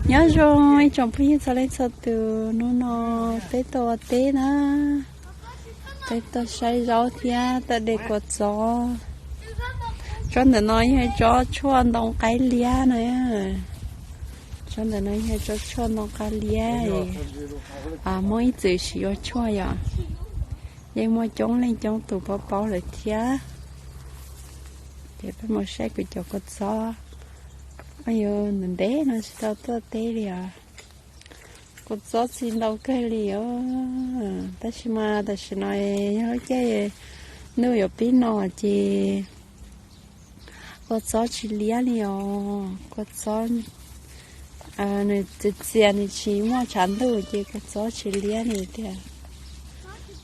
Nyob zoo ib tsoom phooj ywg txhua leej txhua tus, hnub no peb tuaj ua teb na, peb tuaj saib zaub thiab tuaj de kua txob. Tsob ntawm no yog tsob tshuaj ntoo qaib liab na. Tsob ntawm no yog tsob tshuaj ntoo qaib liab, Hmoob ib txwm siv ua tshuaj yom. Yeej muaj coob leej coob tus paub paub lawm thiab. Ces peb mus saib kuv cov kua txob. Yuav ntev ntev no tsis tau tuaj teb li os. Kua txob txi ntau kawg li os. Tab sis mas tam sim no yog lub caij ntuj yuav pib no ces kua txob tsis liab li os. Kua txob nws txias txias, nws tsis muaj tshav ntuj ces kua txob tsis liab li tiag.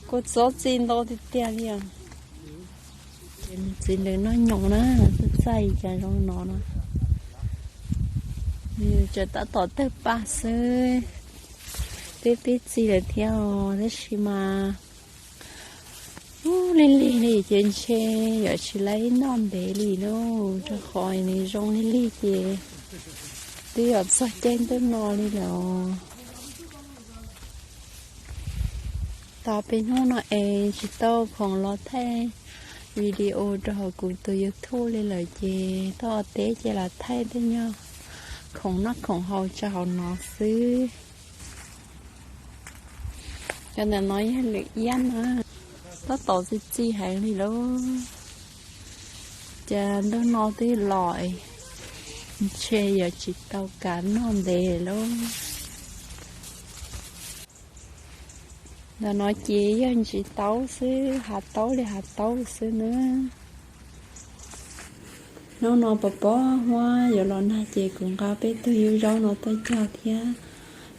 Kua txob txi ntau tiag tiag li os. Ces nws txiv ntawd noj nyoos na, txaij txaij cas zoo no no. Nws tseem tab tom tawg paj xwb. Twb pib txi lawm thiab os, tab sis mas ub, lig lig li ces ntshe yuav tsis laib noj ntev li lauj, rau qhov nws zoo lig lig ces twb yuav txog caij ntuj no li lawm. Tau peb hnub no es tsis tau khoom los thaij video rau hauv kuv tus YouTube li lawm ces tuaj ua teb ces los thaij tej nyuag khoom noj khoom haus rau hauv no xwb. Cov ntawm no yog lwm iab na, tab tom txi txi heev li lauj. Cas ntuj no twb los, ntshe yuav tsis tau kav noj ntev lauj. Ntawm no ces yog ntsis taub xwb, hav taub li hav taub xwb na. Hnub no pos pob huab yuav los nag ces kuv nqa peb tug yub zaub no tuaj cog thiab,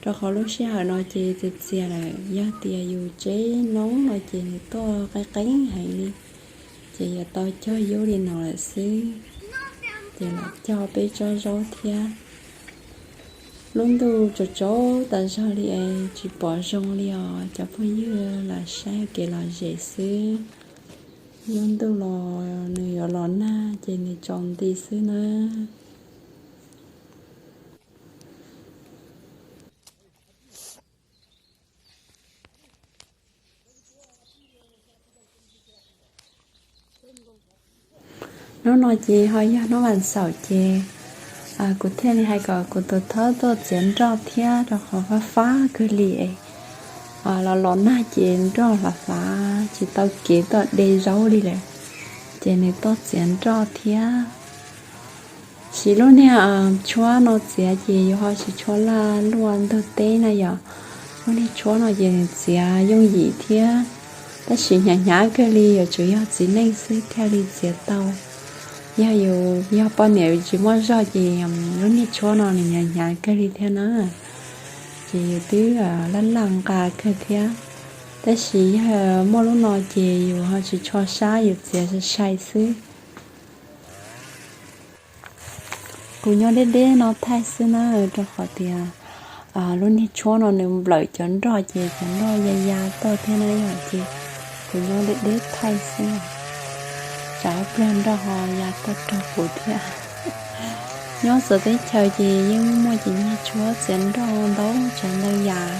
rau qhov lub sij hawm no ces txias txias lawm, yog tias yus tseb noob no ces nws tuaj qeeb qeeb heev li, ces yuav tau cog yub li no lawm xwb. Ces los cog peb tsob zaub thiab. Lub ntuj tsaus tsaus tas zog li es tsis pom zoo li os cov phooj ywg los saib kev lom zem xwb. Lub ntuj los nws yuav los nag ces nws tsaus nti xwb na. Hnub no ces ho yog hnub vas xaum ces kuv thiaj li hais kom kuv tus thawj tuaj txiav nroj thiab rau qhov fab fab kawg li es los los nag ces nroj hlav hlav tsis tau kev tuaj de zaub li lawm, ces nws tuaj txiav nroj thiab. Siv lub niag tshuab no txiav ces yus ho siv tshuab laj luaj ntug teb na yom. Lub niag tshuab no ces nws txiav yooj yim thiab, tab sis hnyav hnyav kawg li, yuav tsum yog txiv neej xwb thiaj li txiav tau. Yog yus yog poj niam yus tsis muaj zog ces lub niag tshuab no nws hnyav hnyav kawg li thiab na. Ces yus twb laj laj nqa kawg thiab, tab sis yog muaj lub no ces yus ho tsis tshua sab, yus txiav sai sai xwb. Kuv nyob deb deb no thaij xwb na, rau qhov tias lub niag tshuab no nws nplawm cov nroj ces cov nroj ya ya tuaj thiab na yom, ces kuv nyob deb deb thaij xwb. Tsam pliag nroj ho ya tuaj raug kuv thiab. Nyob txawv teb chaws ces yeej muaj cov niag tshuab txiav nroj ntau tsav ntau yam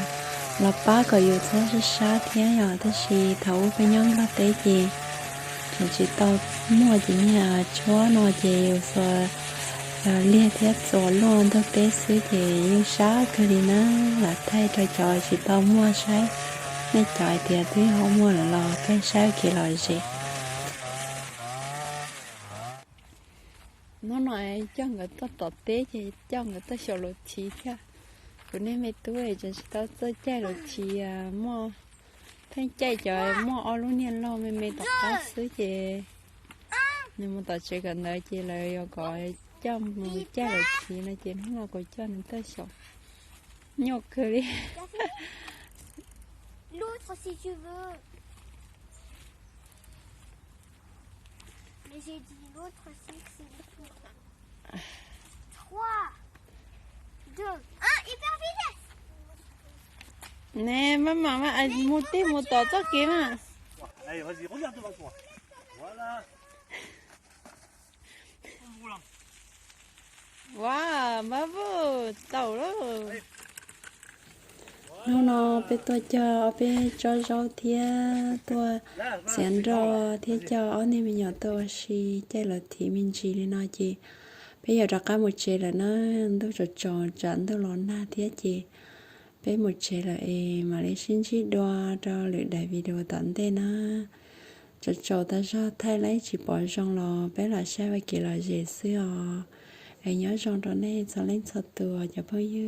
los pab kom yus txhob sab sab thiab yom, tab sis thaum ub peb nyob Nplog teb ces tseem tsis tau muaj cov niag tshuab no ces yus xuas liag thiab txuas luaj ntug teb xwb ces yeej sab kawg li na. Lam thaij rau cov tsis tau muaj saib, nej cov hais tias twb ho muaj lawm los peb saib kev lom zem. Hnub no coj nkawd tuaj tom teb ces coj nkawd tuaj xyaum laus chiv thiab. Kuv niag me tub tseem tsis tau txog caij laus chiv, muaj pheej caij cov muaj ob lub niag log me me tom qab xwb ces nws mus tom tsev kawm ntawv ces lawv yuav kom coj mus caij laus chiv no ces hnub no kuv coj nws tuaj xyaum. Nyuaj kawg li. Ne, maj mam mus tij mus tom txoj kev mas. Ua, Mab Vwj tau lawm. Hnub no peb tuaj cog ob peb tsob zaub thiab tuaj txiav nroj thiab coj ob niag me nyuam tuaj ua si, caij lawv thiv me ntsis li no ces peb yuav rov qab mus tsev lawm na. Ntuj tsaus tsaus tsam ntuj los nag thiab ces peb mus tsev lawm es mam li sib ntsib dua rau lwm daim video tom ntej na. Tsaus tsaus tas zog thaij lawm tsis pom zoo los peb lam saib ua kev lom zem xwb os. Es nyob zoo rau nej txhua leej txhua tus cov phooj ywg.